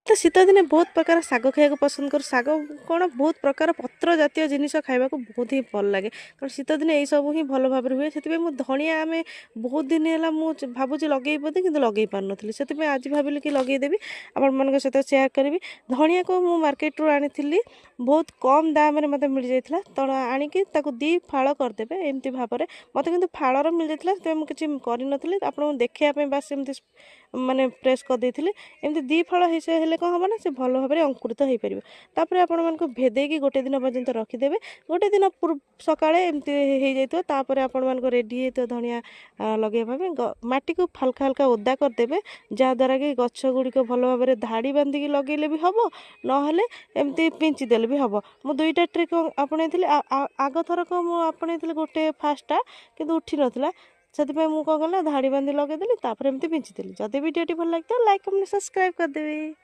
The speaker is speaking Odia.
ତ ଶୀତଦିନେ ବହୁତ ପ୍ରକାର ଶାଗ ଖାଇବାକୁ ପସନ୍ଦ କରୁ। ଶାଗ କ'ଣ, ବହୁତ ପ୍ରକାର ପତ୍ର ଜାତୀୟ ଜିନିଷ ଖାଇବାକୁ ବହୁତ ହିଁ ଭଲ ଲାଗେ, କାରଣ ଶୀତଦିନେ ଏଇସବୁ ହିଁ ଭଲ ଭାବରେ ହୁଏ। ସେଥିପାଇଁ ମୁଁ ଧଣିଆ ଆମେ ବହୁତ ଦିନ ହେଲା ମୁଁ ଭାବୁଛି ଲଗେଇବି ବୋଧେ, କିନ୍ତୁ ଲଗେଇ ପାରୁନଥିଲି। ସେଥିପାଇଁ ଆଜି ଭାବିଲି କି ଲଗେଇଦେବି, ଆପଣମାନଙ୍କ ସହିତ ସେୟାର କରିବି। ଧଣିଆକୁ ମୁଁ ମାର୍କେଟରୁ ଆଣିଥିଲି, ବହୁତ କମ୍ ଦାମରେ ମୋତେ ମିଳିଯାଇଥିଲା। ତ ଆଣିକି ତାକୁ ଦୁଇ ଫାଳ କରିଦେବେ ଏମିତି ଭାବରେ। ମୋତେ କିନ୍ତୁ ଫାଳର ମିଳିଯାଇଥିଲା, ସେଥିପାଇଁ ମୁଁ କିଛି କରିନଥିଲି। ଆପଣଙ୍କୁ ଦେଖିବା ପାଇଁ ବାସ୍ ଏମିତି ମାନେ ପ୍ରେସ୍ କରିଦେଇଥିଲି। ଏମିତି ଦୁଇ ଫାଳ ହେଲେ କ'ଣ ହେବ ନା, ସେ ଭଲ ଭାବରେ ଅଙ୍କୁରିତ ହେଇପାରିବ। ତାପରେ ଆପଣମାନଙ୍କୁ ଭେଦେଇକି ଗୋଟେ ଦିନ ପର୍ଯ୍ୟନ୍ତ ରଖିଦେବେ। ଗୋଟେ ଦିନ ସକାଳେ ଏମିତି ହେଇଯାଇଥିବ। ତାପରେ ଆପଣମାନଙ୍କୁ ରେଡ଼ି ହେଇଥିବ ଧଣିଆ ଲଗେଇବା ପାଇଁ। ମାଟିକୁ ହାଲକା ହାଲକା ଓଦା କରିଦେବେ, ଯାହାଦ୍ୱାରା କି ଗଛ ଗୁଡ଼ିକ ଭଲ ଭାବରେ ଧାଡ଼ି ବାନ୍ଧିକି ଲଗେଇଲେ ବି ହେବ, ନହେଲେ ଏମିତି ପିଞ୍ଚି ଦେଲେ ବି ହେବ। ମୁଁ ଦୁଇଟା ଟ୍ରିକ୍ ଆପଣେଇଥିଲି। ଆଗ ଥରକ ମୁଁ ଆପଣେଇଥିଲି ଗୋଟେ ଫାଷ୍ଟଟା, କିନ୍ତୁ ଉଠିନଥିଲା। ସେଥିପାଇଁ ମୁଁ କ'ଣ କଲି ନା, ଧାଡ଼ି ବାନ୍ଧି ଲଗେଇଦେଲି, ତାପରେ ଏମିତି ପିଞ୍ଚିଦେଲି। ଯଦି ଭିଡ଼ିଓଟି ଭଲ ଲାଗିଥିବ, ଲାଇକ୍, କମେଣ୍ଟ, ସବସ୍କ୍ରାଇବ୍ କରିଦେବେ।